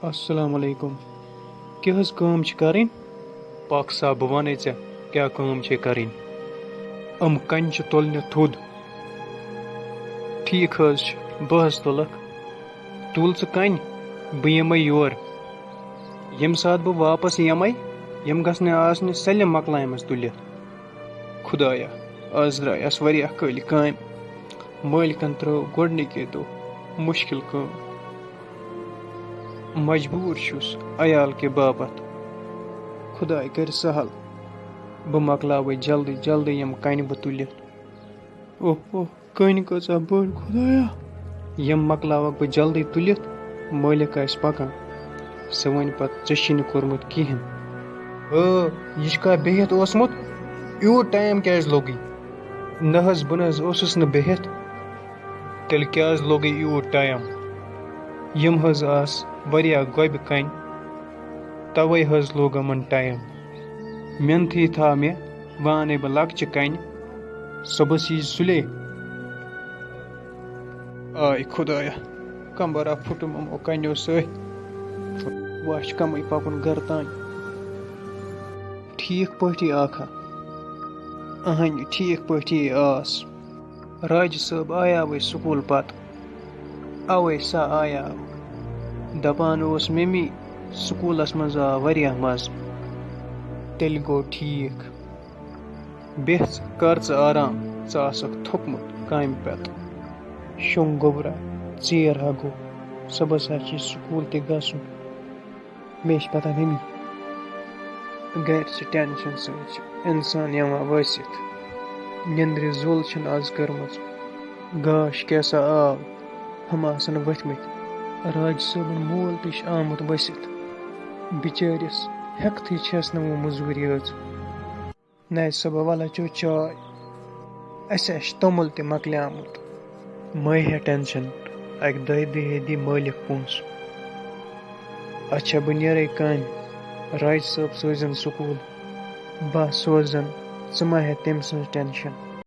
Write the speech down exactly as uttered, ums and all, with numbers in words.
السلام علیکم۔ کیٛاہ حظ کٲم چھِ کَرٕنۍ؟ پاک صاحب، بہٕ وَنَے ژےٚ کیٛاہ کٲم چھے کَرٕنۍ۔ یِم کَنہِ چھِ تُلنہِ تھوٚد۔ ٹھیٖک حظ چھُ، بہٕ حظ تُلَکھ۔ تُل ژٕ کَنہِ، بہٕ یِمَے یور۔ ییٚمہِ ساتہٕ بہٕ واپَس یِمَے، یِم گژھنہِ آسنہِ سٲلِم مۄکلایمَژٕ تُلِتھ۔ خدایا، آز درٛایَس واریاہ کٲلۍ کامہِ۔ مٲلکَن ترٛٲو گۄڈٕنِکے دۄہ مُشکِل کٲم۔ مجبوٗر چھُس عیال کہِ باپتھ۔ خداے کَرِ سہل۔ بہٕ مۄکلاوَے جلدی جلدی یِم کَنہِ بہٕ تُلِتھ۔ اوہ اوہ، کٔنۍ کۭژاہ بٔڑ خدایا! یِم مۄکلاوَکھ بہٕ جلدی تُلِتھ، مٲلِک آسہِ پَکان۔ سُہ وَنہِ پَتہٕ، "ژےٚ چھُے نہٕ کوٚرمُت کِہیٖنۍ۔" "ہٲ، یہِ چھُکھا بِہِتھ اوسمُت؟ یوٗت ٹایم کیٛازِ لوٚگُے؟" "نہ حظ، بہٕ نہ حظ اوسُس نہٕ بِہِتھ۔" "تیٚلہِ کیٛازِ لوٚگُے یوٗت ٹایم؟" "یِم حظ آسہٕ واریاہ گۄبہِ کَنہِ، تَوَے حظ لوٚگ یِمَن ٹایم۔ محنتٕے تھاو مےٚ، وۄنۍ اَنَے بہٕ لۄکچہِ کَنہِ، صُبحَس یی سُلے۔" آے خدایا، کمبرا پھُٹُم یِمو کَنیو سۭتۍ۔ وۄنۍ چھُ کَمٕے پَکُن گَرٕ تام۔ ٹھیٖک پٲٹھی آکھا؟ اَہَنہِ، ٹھیٖک پٲٹھی آس۔ راجہِ صٲب آیاوٕے سکوٗل پَتہٕ۔ اَوَے سۄ آیاو۔ دَپان اوس مِمی، سکوٗلَس منٛز آو واریاہ مَزٕ۔ تیٚلہِ گوٚو ٹھیٖک۔ بیٚہہ ژٕ، کر ژٕ آرام، ژٕ آسکھ تھوٚکمُت کامہِ پٮ۪ٹھ۔ شوٚنٛگ گوٚبرا، ژیر ہا گوٚو، صُبحس ہا چھُے سکوٗل تہِ گژھُن۔ مےٚ چھِ پتہ ممی، گرِ چھِ ٹینشن سۭتۍ چھِ انسان یِوان ؤسِتھ۔ نیٚنٛدرِ زُل چھِنہٕ آز کٔرمٕژ۔ گاش کیٛاہ سا آو، ہُم آسن ؤتھمٕتۍ۔ راج صٲبُن مول تہِ چھُ آمُت ؤسِتھ۔ بِچٲرِس ہٮ۪کتھٕے چھَس نہٕ وۄنۍ مٔزوٗرۍ یٲژ۔ نَے صُبح وَلہٕ چو چاے، اَسہِ آسہِ توٚمُل تہِ مۄکلیٛومُت۔ مَے ہےٚ ٹٮ۪نشَن، اَکہِ دۄیہِ دۄہہِ دی مٲلِک پونٛسہٕ۔ اچھا، بہٕ نیرَے کامہِ، راج صٲب سوزن سکوٗل، بہٕ سوزن، ژٕ مَہ ہےٚ تٔمۍ سٕنٛز ٹٮ۪نشَن۔